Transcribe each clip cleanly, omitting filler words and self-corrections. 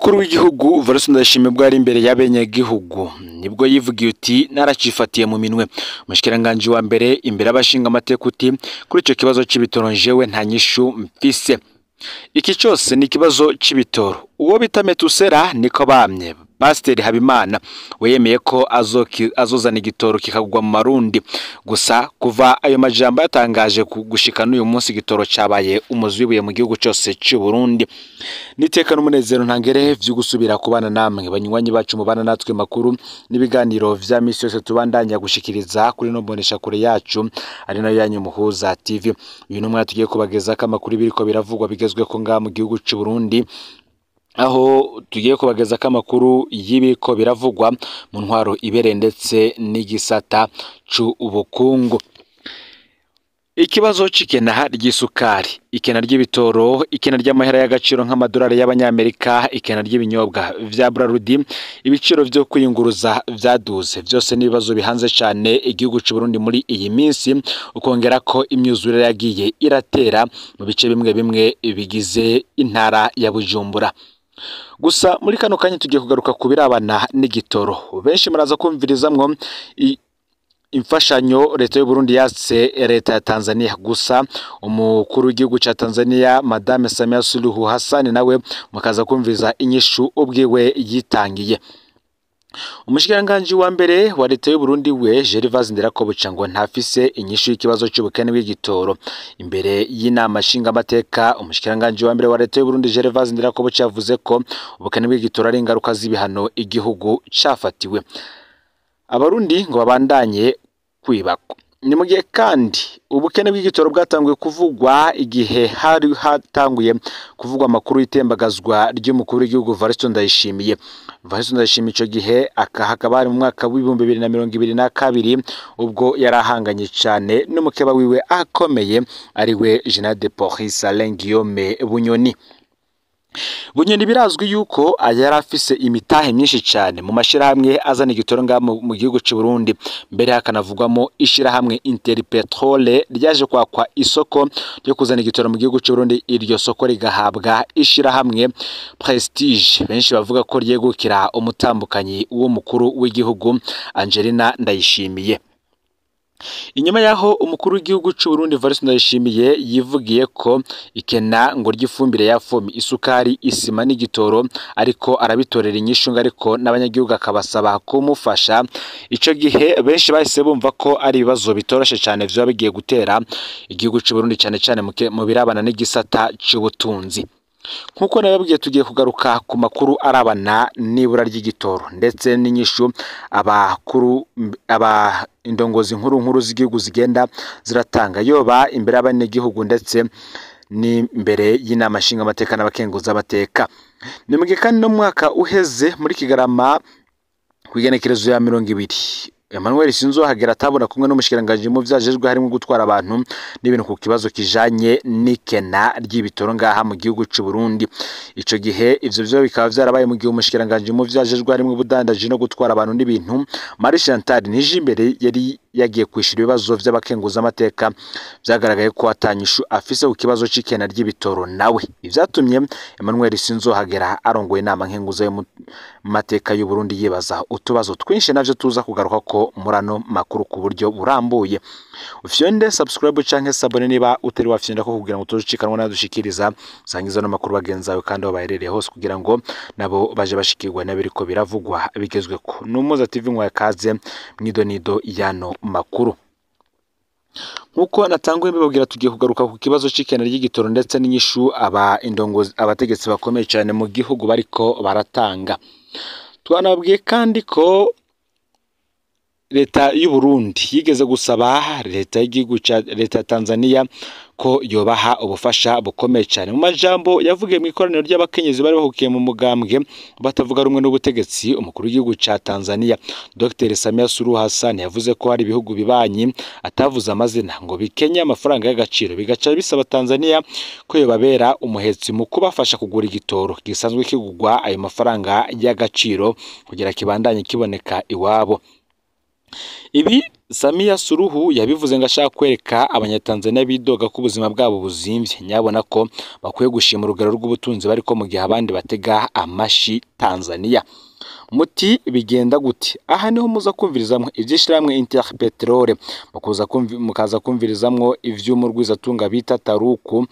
Umukuru w'igihugu Evariste Ndayishimiye ubwo yari imbere y'abenegihugu nibwo yivugiye uti naracifatiye mu minwe. Umushikiranganji wa mbere imbere y'abashinga amateka uti kuri ico kibazo c'ibitoro jewe nta nyishu mfise. Iki cose ni ikibazo c'ibitoro. Uwo bita Metusera niko bamye. Pasiteri Habimana we yemeye ko azozana igitoro kikagwa mu Marundi. Gusa kuva ayo majambo yatangaje gushika n'uyu munsi igitoro cabaye umuzi w'ibuye mu gihugu cose c'u Burundi. Niteka n'umunezero ntangere vyo gusubira kubana namwe banywanyi bacu mubana natwe makuru n'ibiganiro vya misi yose tubandanya gushikiriza kuri no mbonesha kure yacu ari nayo yanyu Muhuza TV. Uyu numwe tugiye kubagezako amakuru biriko biravugwa bigezweko ngaha mu gihugu c'u Burundi, aho tugiye kubagezako amakuru y'ibiriko biravugwa mu ntwaro ibereye ndetse n'igisata c'ubukungu. Ikibazo c'ikena ry'isukari, ikena ry'ibitoro, ikena ry'amahera y'agaciro nk'amadolari y'abanyamerika, ikena ry'ibinyobwa vya Brarudi, ibiciro vyo kwiyunguruza vyaduze, vyose n'ibibazo bihanze cane igihugu c'u Burundi muri iyi minsi, ukongera ko imyuzure yagiye iratera mu bice bimwe bimwe bigize intara ya Bujumbura. Gusa muri kano kanya tugiye kugaruka ku birabana n'igitoro. Benshi muraza kumvirizamwo imfashanyo leta y'u Burundi yatse leta ya Tanzania. Gusa umukuru w'igihugu ca Tanzania Madame Samia Suluhu Hassan nawe mukaza kumviza inyishu ubwiwe yitangiye. Umushikiranganji wa mbere wa leta y'u Burundi we Gervais Ndirakobuca ngo ntafise inyishu y'ikibazo c'ubukene bw'igitoro. Imbere y'inama nshingamateka umushikiranganji wa mbere wa leta y'u Burundi Gervais Ndirakobuca yavuze ko ubukene bw'igitoro ari ingaruka z'ibihano igihugu cafatiwe. Abarundi ngo babandanye kwibako. Ni mu gihe kandi ubukene bw'igitoro bwatanguye kuvugwa igihe hari hatanguye kuvugwa amakuru y'itembagazwa ry'umukuru w'igihugu Evariste Ndayishimiye. Evariste Ndayishimiye ico gihe hakaba hari mu mwaka w'2022 ubwo yari ahanganye cane n'umukeba wiwe akomeye ari we General de Police Alain Guillaume Bunyoni. Bunyoni birazwi yuko yari afise imitahe myinshi cane mu mashirahamwe azana igitoro ngaha mu gihugu c'u Burundi, mbere hakanavugwamo ishirahamwe Interpetrole ryaje kwakwa isoko ryo kuzana igitoro mu gihugu c'u Burundi, iryo soko rigahabwa ishirahamwe Prestige, benshi bavuga ko ryegukira umutambukanyi w'umukuru w'igihugu Angelina Ndayishimiye. Inyuma yaho umukuru w'igihugu c'u Burundi Evariste Ndayishimiye yivugiye ko ikena ngo ry'ifumbire ya fomi, isukari, isima n'igitoro ariko arabitorera inyishu, ariko n'abanyagihugu akabasaba kumufasha. Ico gihe benshi bahise bumva ko ari ibibazo bitoroshe cane vyoba bigiye gutera igihugu c'u Burundi cane cane mu birabana n'igisata c'ubutunzi. Nkuko nababwiye tugiye kugaruka ku makuru arabana n'ibura ry'igitoro ndetse n'inyishu abakuru aba indongozi nkuru nkuru z'igihugu zigenda ziratanga yoba imbere y'abenegihugu ndetse n'imbere y'inama nshingamateka n'abakenguzamateka. Ni mu gihe kandi no mu mwaka uheze muri Kigarama kw'igenekerezo ya 20 Emmanuel Sinzohagera atabona kumwe n'umushikiranganji mu vyajejwe harimo gutwara abantu n'ibintu ku kibazo kijanye n'ikena ry'ibitoro ngaha mu gihugu c'u Burundi. Ico gihe ivyo vyo bikaba vyarabaye mu gihe umushikiranganji mu vyajejwe harimo ubudandaji no gutwara abantu n'ibintu Marie Chantal Nijimbere yari yagiye kwishura ibibazo vy'abakenguzamateka, vyagaragaye ko atanyishu afise ku kibazo c'ikena ry'ibitoro nawe. Ivyatumye Emmanuel Sinzohagera arongoye inama nkenguza yo mateka y'u Burundi yibaza utubazo twinshi navyo tuza kugaruka ko murano makuru ku buryo burambuye. Ufyonde subscribe canke sabone niba utari wafyonda ko kugira ngo tuzicanwa nadushikiriza sangiza no makuru bagenzawe kandi aho baherereye hose kugira ngo nabo baje bashikirwa nabiriko biravugwa bigezweko. Numuza TV nkwa kaze mwidonido yano makuru. Nkuko natanguye mbibabwira tugiye kugaruka ku kibazo c'ikena ry'igitoro ndetse n'inyishu aba indongozi abategetsi bakomeye cyane mu gihugu bariko baratanga. Twanabwiye kandi ko leta y'u Burundi yigeze gusaba leta y'igihugu ca leta ya Tanzania ko yobaha ubufasha bukomeye cyane. Mu majambo yavugiye mu ikoraniro ry'abakenyezi bari bahukiye mu mugambwe batavuga rumwe n'ubutegetsi, umukuru w'igihugu ca Tanzania Dr Samia Suluhu Hassan yavuze ko hari ibihugu bibanyi atavuze amazina ngo bikenye amafaranga y'agaciro, bigaca bisaba Tanzania ko yobabera umuhetsi mu kubafasha kugura igitoro gisanzwe kigugwa ayo mafaranga y'agaciro kugira kibandanye kiboneka iwabo. Ibi Samia Suluhu yabivuze ngo ashaka kwereka abanyatanzania bidoga ko ubuzima bwabo buzimvye, nyabona ko bakwiye gushima urugero rw'ubutunzi bariko mu gihe abandi batega amashi Tanzania. Muti bigenda gute? Aha niho muza kumvirizamwo ivy'ishirahamwe Interpetrol, mukaza kumvirizamwo ivy'umurwizatunga bita Taruku,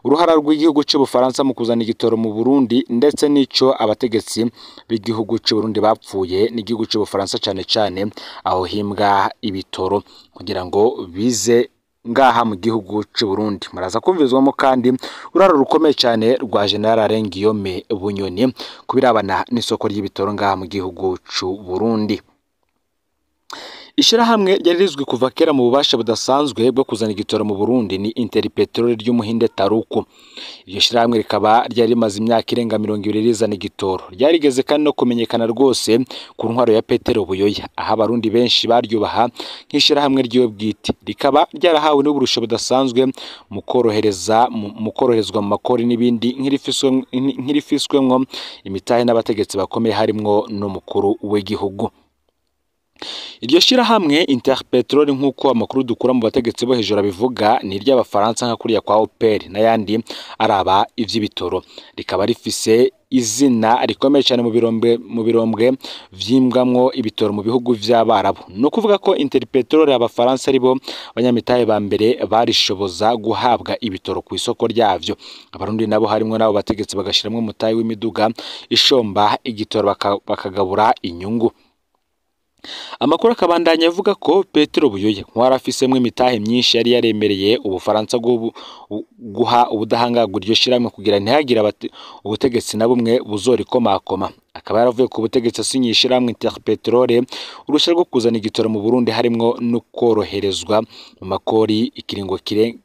uruhara rw'igihugu c'Ubufaransa mu kuzana igitoro mu Burundi, ndetse n'ico abategetsi b'igihugu c'Uburundi bapfuye n'igihugu c'Ubufaransa cane cane aho himbwa ibitoro kugira ngo bize ngaha mu gihugu c'Uburundi. Muraza kumvirizwamo kandi uruhara rukomeye cane rwa General Alain-Guillaume Bunyoni kubirabana n'isoko ry'ibitoro ngaha mu gihugu c'Uburundi. Ishirahamwe ryari rizwi kuva kera mu bubasha budasanzwe bwo kuzana igitoro mu Burundi ni Interpetrol ry'Umuhinde Taruku. Iryo shirahamwe rikaba ryari rimaze imyaka irenga 20 rizana igitoro. Ryarigeze kandi no kumenyekana rwose ku ntwaro ya Petero Buyoya, aho abarundi benshi baryubaha nk'ishirahamwe ryiwe bwite. Rikaba ryarahawe n'uburusho budasanzwe mu koroherezwa mu makori n'ibindi, nk'irifiswemwo imitahe n'abategetsi bakomeye harimwo n'umukuru w'igihugu. Iryo shirahamwe Interpetrol, nk'uko amakuru dukura mu bategetsi bo hejuru abivuga, ni iry'Abafaransa nka kuriya kwa Opel n'ayandi araba ivy'ibitoro. Rikaba rifise izina rikomeye cyane mu birombwe vyimbwamwo ibitoro mu bihugu vy'Abarabu. No kuvuga ko Interpetrol Abafaransa aribo banyamitahe ba mbere barishoboza guhabwa ibitoro ku isoko ryavyo. Abarundi nabo harimwo nabo bategetsi bagashiramwo umutahe w'imiduga ishomba igitoro bakagabura inyungu. Amakuru akabandanya avuga ko Petero Buyoya wari afisemwo imitahe myinshi yari yaremereye Ubufaransa guha ubudahangarwa iryo shirahamwe kugira ntihagire ubutegetsi na bumwe buzorikomakoma. Akaba yaravuye ku butegetsi asinyiye ishirahamwe Interpetrol uruhushya rwo kuzana igitoro mu Burundi, harimwo no koroherezwa mu makori ikiringo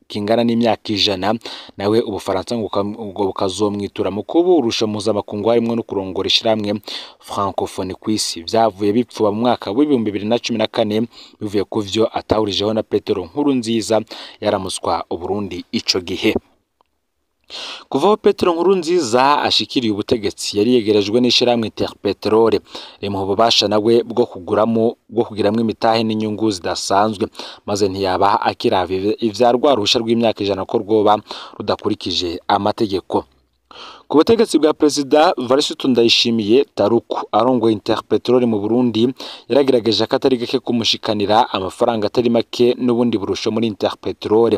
kingana n'imyaka 100, nawe Ubufaransa ngo bukazomwitura mu kuburusha mpuzamakungu harimwo no kurongora ishirahamwe Francophonie kw'isi. Vyavuye bipfuba mu mwaka w'2014 bivuye ku vyo atahurijeho na Petero Nkurunziza yaramuswa Uburundi ico gihe. Kuva aho Petero Nkurunziza ashikiriye ubutegetsi, yari yegerejwe n'ishirahamwe Interpetrol rimuha ububasha nawe bwo kugiramwo imitahe n'inyungu zidasanzwe, maze ntiyaba akiraba ivya rwa ruhusha rw'imyaka 100 ko rwoba rudakurikije amategeko. Ku butegetsi bwa Perezida Evariste Ndayishimiye, Taruku arongoye Interpetrol mu Burundi yaragerageje akatari gake kumushikanira amafaranga atari make n'ubundi burusho muri Interpetrol.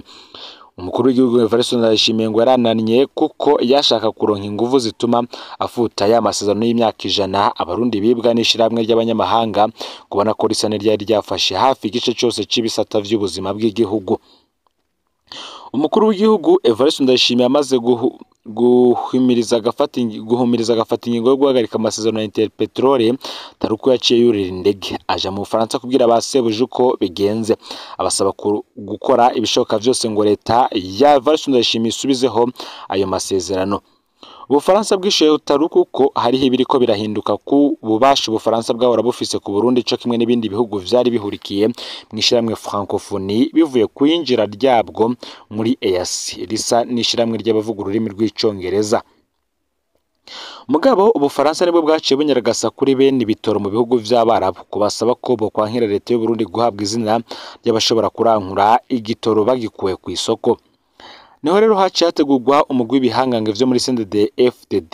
Umukuru w'igihugu Evariste Ndayishimiye ngo yarananiye kuko yashaka kuronka inguvu zituma afuta ya masezerano y'imyaka 100 abarundi bibwa n'ishirahamwe ry'abanyamahanga, kubona ko risa n'iryari ryafashe hafi igice cyose c'ibisata vy'ubuzima bw'igihugu. Umukuru w'igihugu Evariste Ndayishimiye amaze guhumiriza agafata ingingo yo guhagarika amasezerano ya Interpetrol, Taruku yaciye yurira indege aja mu Bufaransa kubwira ba sebuja uko bigenze, abasaba gukora ibishoboka vyose ngo leta ya Evariste Ndayishimiye isubizeho ayo masezerano. Ubufaransa bwishuye Taruku ko hariho ibiriko birahinduka ku bubasha Ubufaransa bwahora bufise ku Burundi co kimwe n'ibindi bihugu vyari bihurikiye mw'ishirahamwe Francophonie, bivuye kwinjira ryabwo muri EAC risa n'ishirahamwe ry'abavuga ururimi rw'icongereza. Mugabo Ubufaransa nibwo bwaciye bunyaragasa kuri bene ibitoro mu bihugu vy'Abarabu kubasaba ko bokwankira leta y'u Burundi guhabwa izina ry'abashobora kurankura igitoro bagikuye ku isoko. Niho rero haciye hategurwa umugwi w'ibihangange vyo muri CNDD-FDD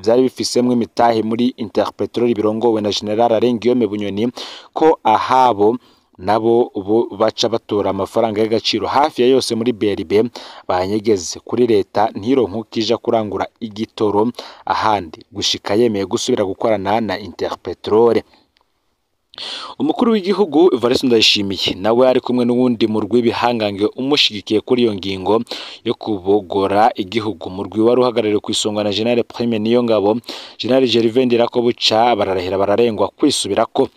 vyari bifisemwo imitahe muri Interpetrol birongowe na General Alain-Guillaume Bunyoni, ko ahabo nabo baca batora amafaranga y'agaciro hafi ya yose muri BRB banyegeze kuri leta ntironke ija kurangura igitoro ahandi gushika yemeye gusubira gukorana na Interpetrol. Umukuru w'igihugu Evariste Ndayishimiye nawe ari kumwe n'uwundi murwi w'ibihangange umushigikiye kuri iyo ngingo yo kubogora igihugu. Murwi wari uhagarariwe ku isonga na General Prime Niyongabo, General Gervais Ndirakobuca, bararahira bararengwa kwisubirako.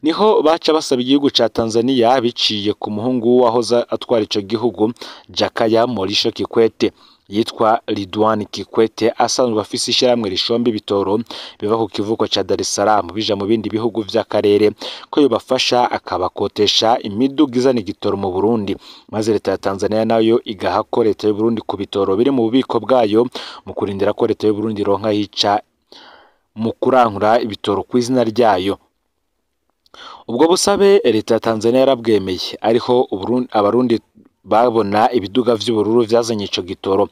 Niho baca basaba igihugu ca Tanzania biciye ku muhungu wahoze atwara ico gihugu Jakaya Mrisho Kikwete yitwa Ridwan Kikwete, asanzwe afise ishyirahamwe rishomba ibitoro biva ku kivuko ca Dar es Salaam bija mu bindi bihugu vy'akarere, ko yobafasha akabakotesha imiduga izana igitoro mu Burundi, maze leta ya Tanzania nayo igaha ko leta y'u Burundi ku bitoro biri mu bubiko bwayo mu kurindira ko leta y'u Burundi ironka yica mu kurankura ibitoro ku izina ryayo. Ubwo busabe leta ya Tanzania yarabwemeye, ariho abarundi babona ibiduga vy'ubururu vyazanye ico gitoro.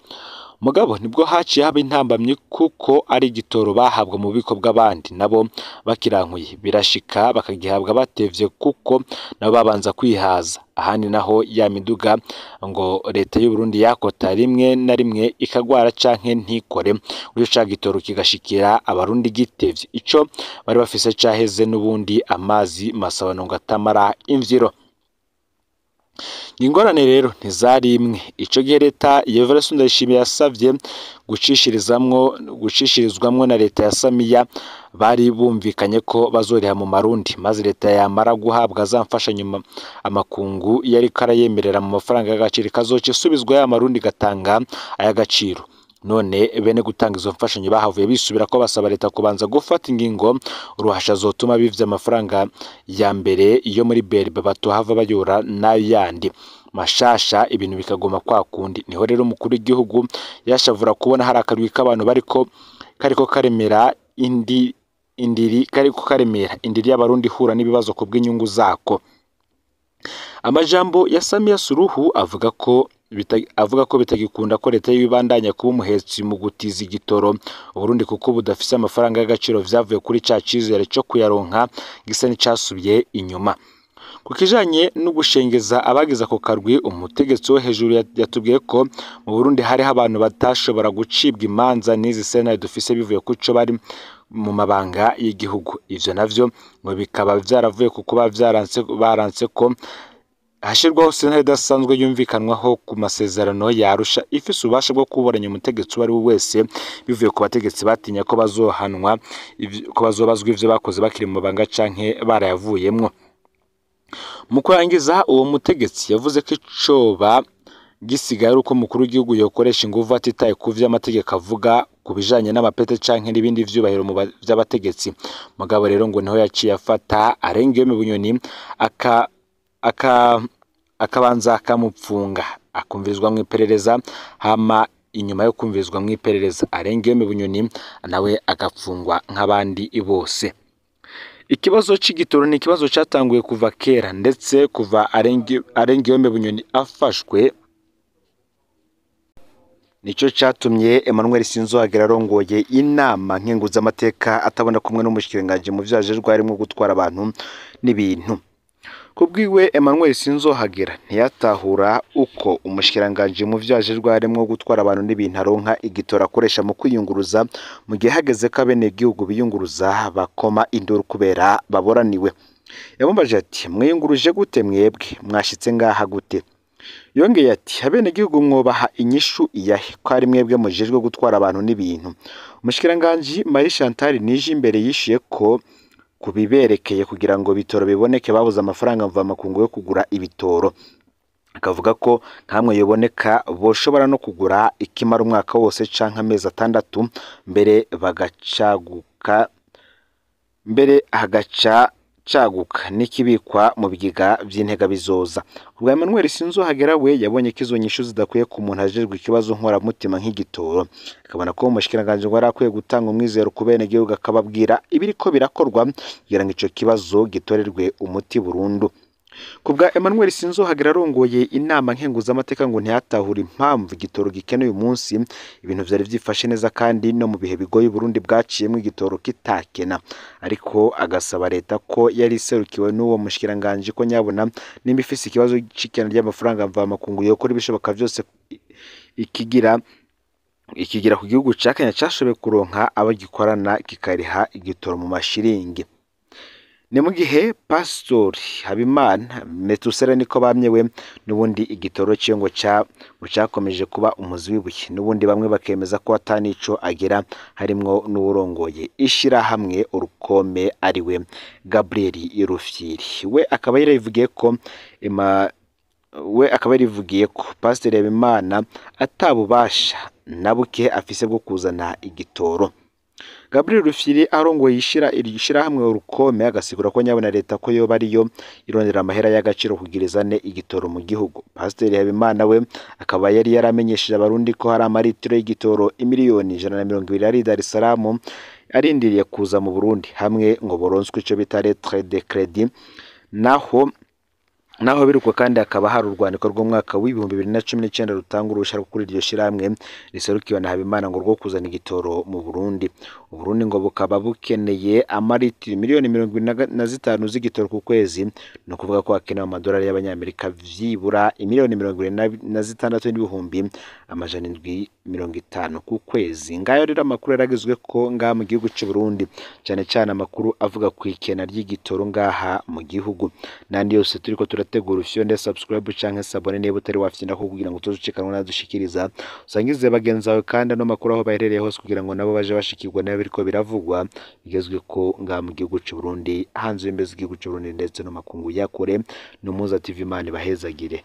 Mugabo nibwo haciye haba intambamyi kuko ari igitoro bahabwa mu bubiko bw'abandi nabo bakirankuye, birashika bakagihabwa batevye kuko nabo babanza kwihaza. Ahandi naho ya miduga ngo leta y'u Burundi yakota rimwe na rimwe ikagwara canke ntikore, gutyo ca gitoro kigashikira abarundi gitevye, ico bari bafise caheze n'ubundi amazi masabano ngo atamara imvyiro. Ingorane rero ntizari imwe. Ico gihe leta ya Evariste Ndayishimiye yasavye gucishirizwamwo na leta ya Samiya, bari bumvikanye ko bazoriha mu marundi, maze leta yamara guhabwa za mfashanyo amakungu yariko arayemerera mu mafaranga y'agaciro ikazoca isubizwa ya marundi igatanga ay'agaciro. None bene gutanga izo mfashanyo bahavuye bisubira ko basaba leta kubanza gufata ingingo uruhasha zotuma bivye amafaranga ya mbere iyo muri BRB batohava bayora n'ayandi mashasha, ibintu bikaguma kwa kundi. Niho rero umukuru w'igihugu yashavura kubona hari akarwi k'abantu bariko kariko karemera indi indiri kariko karemera indiri y'abarundi ihura n'ibibazo ku bw'inyungu zako. Amajambo ya Samia Suluhu avuga ko bitagikunda ko leta y'ibandanya kuba umuhetsi mu gutiza igitoro Uburundi kuko budafise amafaranga y'agaciro vyavuye kuri ca cizere co kuyaronka gisa n'icasubiye inyuma. Ku kijanye no gushengeza abagize ako karwi, umutegetsi wo hejuru yatubwiye ko mu Burundi hariho abantu batashobora gucibwa imanza n'izi sentare dufise bivuye kuco bari mu mabanga y'igihugu. Ivyo navyo ngo bikaba vyaravuye ku kuba baranse ko hashirwaho sentare idasanzwe yumvikanwaho ku masezerano ya Arusha ifise ububasha bwo kuburanya umutegetsi uwo ari we wese bivuye ku bategetsi batinya ko bazohanwa, ko bazobazwa ivyo bakoze bakiri mu mabanga canke barayavuyemwo. Mu kurangiza, uwo mutegetsi yavuze ko icoba gisigaye ari uko umukuru w'igihugu yokoresha inguvu atitaye ku vyo amategeko avuga ku bijanye n'amapete canke n'ibindi vyubahiro vy'abategetsi. Mugabo rero ngo niho yaciye afata arenga mu Bunyoni akabanza akamupfunga akumvirizwa mu iperereza, hama inyuma yo kumvirizwa mu iperereza arenga mu Bunyoni nawe agapfungwa nk'abandi bose. Ikibazo c'igitoro ni ikibazo catanguye kuva kera, ndetse kuva Arengiyome Bunyoni afashwe nico catumye Emmanuel Sinzohagera arongoye inama nkenguzamateka atabona kumwe n'umushikiranganji mu vyo ajejwe harimwo gutwara abantu n'ibintu. Kubwiwe Emmanuel Sinzohagera ntiyatahura uko umushikiranganji mu vyo ajejwe harimwo gutwara abantu n'ibintu aronka igitoro akoresha mu kwiyunguruza, mu gihe hageze ko abenegihugu biyunguruza bakoma induru kubera baboraniwe. Yamubajije ati: mwiyunguruje gute mwebwe, mwashitse ngaha gute? Yongeye ati: abenegihugu mwobaha inyishu iyahe ko ari mwebwe mujejwe gutwara abantu n'ibintu? Umushikiranganji Marie Chantal Nijimbere yishuye ko kubiberekeye kugira ngo bitoro biboneke babuze amafaranga mvamakungu yo kugura ibitoro, akavuga ko nkamwe yoboneka boshobora no kugura ikimara umwaka wose canke amezi 6 mbere bagacaguka mbere hagaca caguka n'ikibikwa mu bigega vy'intega bizoza. Ubwa Emmanuel Sinzohagera we yabonye ko izo nyishu zidakwiye ku muntu ajejwe ikibazo nkoramutima nk'igitoro, akabona ko umushikiranganji ngo arakwiye gutanga umwizero ku benegihugu akababwira ibiriko birakorwa kugira ngo ico kibazo gitorerwe umuti burundu. Kubwa Emmanuel Sinzohagera arongoye inama nkenguzamateka ngo ntiyatahura impamvu igitoro gikenewe uyu munsi, ibintu vyari vyifashe neza kandi no mu bihe bigoye Burundi bwaciyemwo igitoro kitakena, ariko agasaba leta ko yari iserukiwe n'uwo mushikiranganji ko nyabona nimba ifise ikibazo c'ikena ry'amafaranga mvamakungu yokora ibishoboka vyose ikigira ku gihugu ca Kenya cashoboye kuronka abo gikorana kikariha igitoro mu mashiringi. Ni mu gihe Pastori Habimana Metusera niko bamyewe n'ubundi igitoro ciyo ngo cakomeje kuba umuzi w'ibuye, n'ubundi bamwe bakemeza ko atanico agera, harimwo n'uwurongoye ishirahamwe Urukome ariwe Gabriel Rufyiri. We akaba yarivugiye ko Pastori Habimana atabubasha na buke afise bwo kuzana igitoro. Gabriel Rufyiri arongoye ishirahamwe Urukome agasigura ko nyabona leta ko yoba ariyo irondera amahera y'agaciro kugira izane igitoro mu gihugu. Pasiteri Habimana we akaba yari yaramenyesheje abarundi ko hari amaritiro y'igitoro imiliyoni 120 ari Dar es Salaam arindiriye kuza mu Burundi hamwe ngo boronswe ico bita lettre de crédit. Naho biruko kandi hakaba hari urwandiko rw'umwaka w'2019 rutanga uruhushya kuri iryo shirahamwe riserukiwe na Habimana ngo rwo kuzana igitoro mu Burundi. Uburundi ngo bukaba bukeneye amaritiro miliyoni 75 z'igitoro ku kwezi, ni ukuvuga ko hakenewe amadolari y'abanyamerika vyibura imiliyoni 76,750,000 ku kwezi. Ngayo rero amakuru yaragezwe ko ngaha mu gihugu c'u Burundi, cane cane amakuru avuga ku ikena ry'igitoro ngaha mu gihugu n'andi yose turiko turategura. Ufyonde subscribe canke s'abonner niba utari wafyonda ko kugira ngo tuzucikanwe nadushikiriza, usangize bagenzi bawe kandi ano makuru aho baherereye hose kugira ngo nabo baje bashikirwa nayo biriko biravugwa bigezwe ko ngaha mu gihugu c'u Burundi, hanze y'imbibe z'igihugu c'u Burundi ndetse no makungu ya kure. N'Umuhuza TV, Imana ibahezagire.